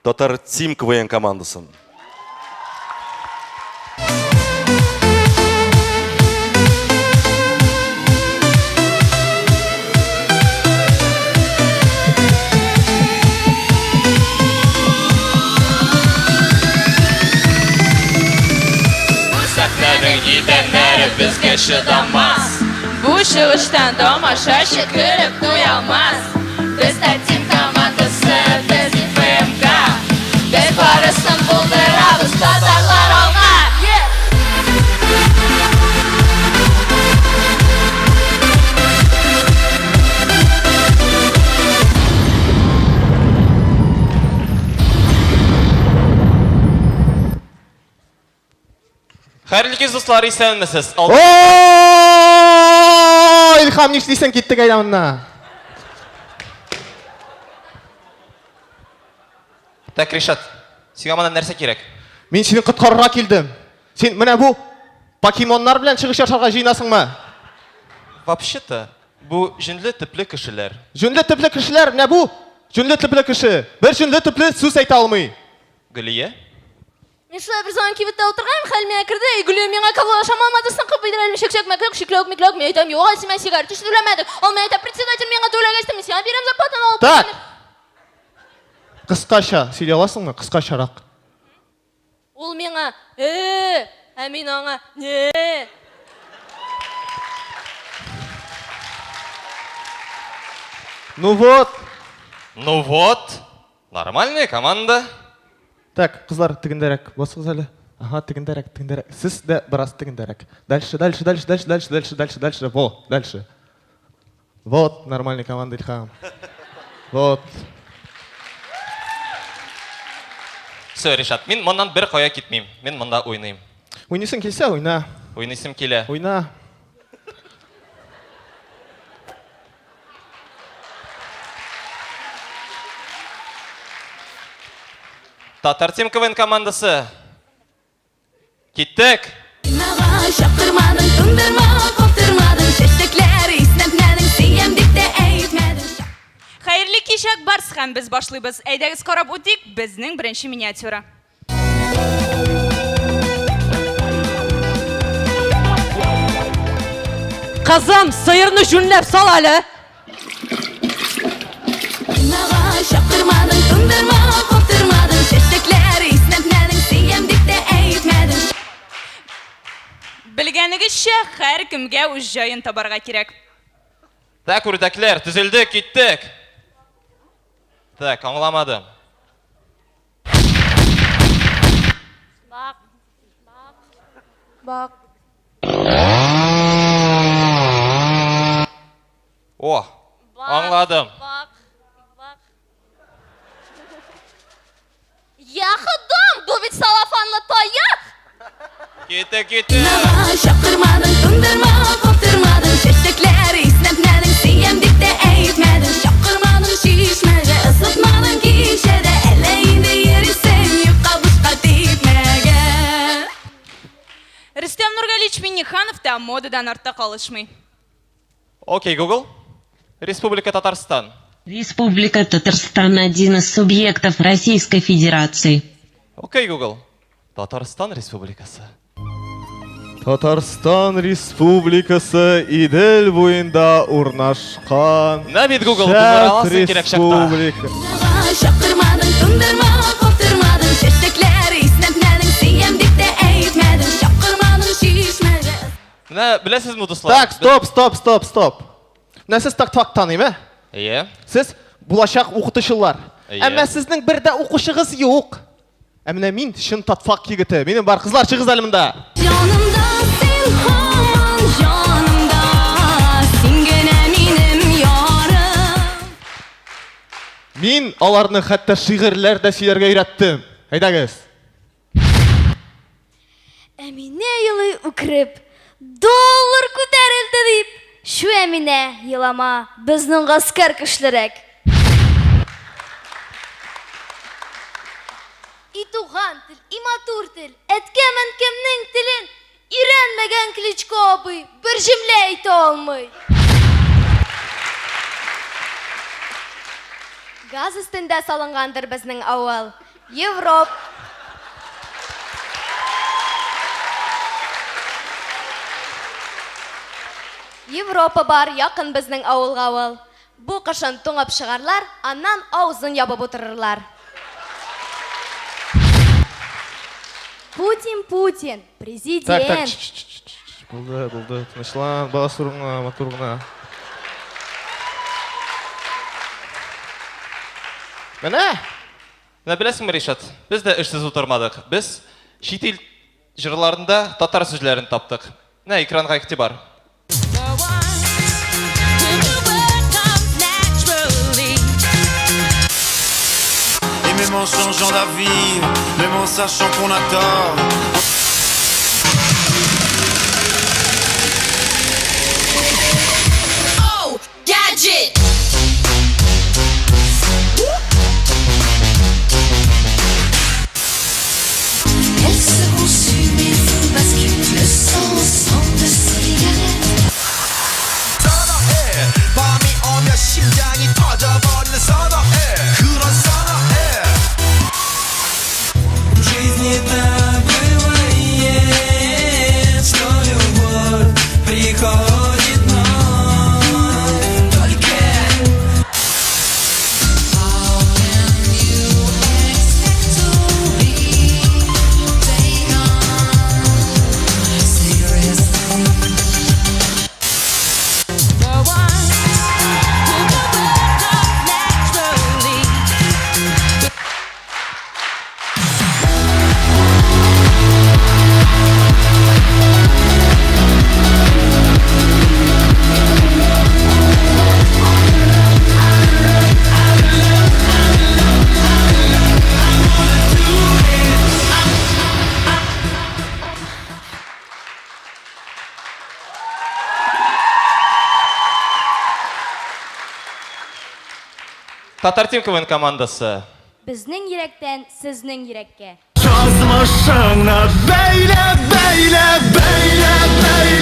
Татар Тим КВН командасын. Сәхнәнең идәннәре безгә чыдамас. Бу чыгыштан тамашачы көлеп туялмас. Без Татим командасы, без ФМК. Без барысын булдырабыз, татарлар алга! Хәерле кич, дуслар, исәнмесез. О, Илһам, нишлисең? Киттек әйдә моннан. Так, Ришат, сиңа моннан нәрсә кирәк? Мин сине коткарырга килдем. Син менә бу покемоннар белән чыгыш ясарга җыенасыңмы? Вообще-то, бу җүнле төпле кешеләр. Җүнле төпле кешеләр, менә бу җүнле төпле кеше. Бер җүнле төпле сүз әйтә алмый. Гөлия? Мин шулай бер заман кибеттә утырган, хәл миңа керде, эй, Гөлия, миңа кабул ашама алмады, соң кып быйдыр әле чәкчәк, мәкләк, шикләүк, микләүк, мин әйтәм, юк, әле син миңа сигарет өчен түләмәдең. Ул миңа әйтә, председатель миңа түләгәч тә, мин сиңа бирәм зарплатаны алып. Так. Кыскача сөйли аласыңмы? Кыскачарак. Ул миңа, э, ә мин аңа, не. Ну вот. Ну вот, нормальная команда. Так, кызлар, тегендәрәк басыгыз әле. Ага, тегендәрәк, тегендәрәк. Сез дә бераз тегендәрәк. Дальше, дальше, дальше, дальше, дальше, дальше, дальше, дальше. Во, дальше. Вот, нормальный команда Илһам. Вот. Все, Ришат, мин моннан бер кая китмим. Мин монда уйныйм. Уйныйсың килсә, уйна. Уйныйсым килә. Уйна. Татар Тим КВН командасы. Киттек! Чаптырмадың, туңдырма, каптырмадың, чәчәкләр иснәтмәдең, сөям дип тә әйтмәдең. Хәерле кич, Ак Барс һәм без башлыйбыз. Әйдәгез карап үтик безнең беренче миниатюра. Кызым, сыерны җүнләп сал әле. Чаптырмадың, туңдырма, каптырмадың, чәчәкләр иснәтмәдең, сөям дип тә әйтмәдең. Белгәнегезчә, һәркемгә үз җаен табарга кирәк. Так, үрдәкләр, төзелдек, киттек. Так, аңламадым. Бак. Бак. Бак. О, аңладым. Бак. Бак. Я ходом, бу бит салафанлы таяк. Киттек, киттек. Чаптырмадың, туңдырма, каптырмадың, чәчәкләр иснәтмәдең, сөям дип тә әйтмәдең, чакырмадың чишмәгә, ысытмадың кичәдә, әллә инде йөрисең юкка бушка типмәгә. Рөстәм Нургалич Миннеханов та модадан артта калышмый. Окей, Google. Республика Татарстан. Республика Татарстан один из субъектов Российской Федерации. Окей, Google. Татарстан Республикасы. Татарстан Республикасы Идел буенда урнашкан. Менә бит Google, булдыра аласың кирәк чакта. Республика. Чаптырмадың, туңдырма, каптырмадың, чәчәкләр иснәтмәдең, сөям дип тә әйтмәдең, чакырмадың чишмәгә. Менә беләсезме, дуслар? Так, стоп, стоп, стоп, стоп. Менә сез так-так таныйм, ә? Әйе. Сез булачак укытучылар. Әйе. Әмма сезнең бер дә укучыгыз юк. Ә менә мин чын татфак егете. Минем бар кызлар чыгыз әле монда. Җанымда син һаман җанымда, син генә минем ярым. Мин аларны хәтта шигырьләр дә сөйләргә өйрәттем. Әйдәгез. Әминә елый үкереп, доллар күтәрелде дип. Чү, Әминә, елама, безнең гаскәр көчлерәк. И туган тел, и матур тел, әткәм-әнкәмнең телен өйрәнмәгән Кличко абый бер җөмлә әйтә алмый. Газ өстендә салынгандыр безнең авыл. Европ. Европа бар, якын безнең авылга ул. Бу кышын туңып чыгарлар, аннан авызын ябып утырырлар. Путин, Путин, президент. Так, так, булды, булды. Тынычлан, бас урыныңа, матур гына. Менә! Менә беләсеңме, Ришат, без дә эшсез утырмадык. Без чит ил җырларында татар сүзләрен таптык. Менә экранга игътибар. Et même en changeant d'avis, même en sachant qu'on a tort. Oh, gadget! Elle se consume et vous bascule le sang sang de cigarette. 밤이 오면 심장이 터져버리는 선어해 그런 선어해 В жизни так бывает, что любовь приходит, но только Татар Тим КВН командасы. Безнең йөрәктән сезнең йөрәккә. Язмышыңны бәйлә, бәйлә, бәйлә, бәйлә.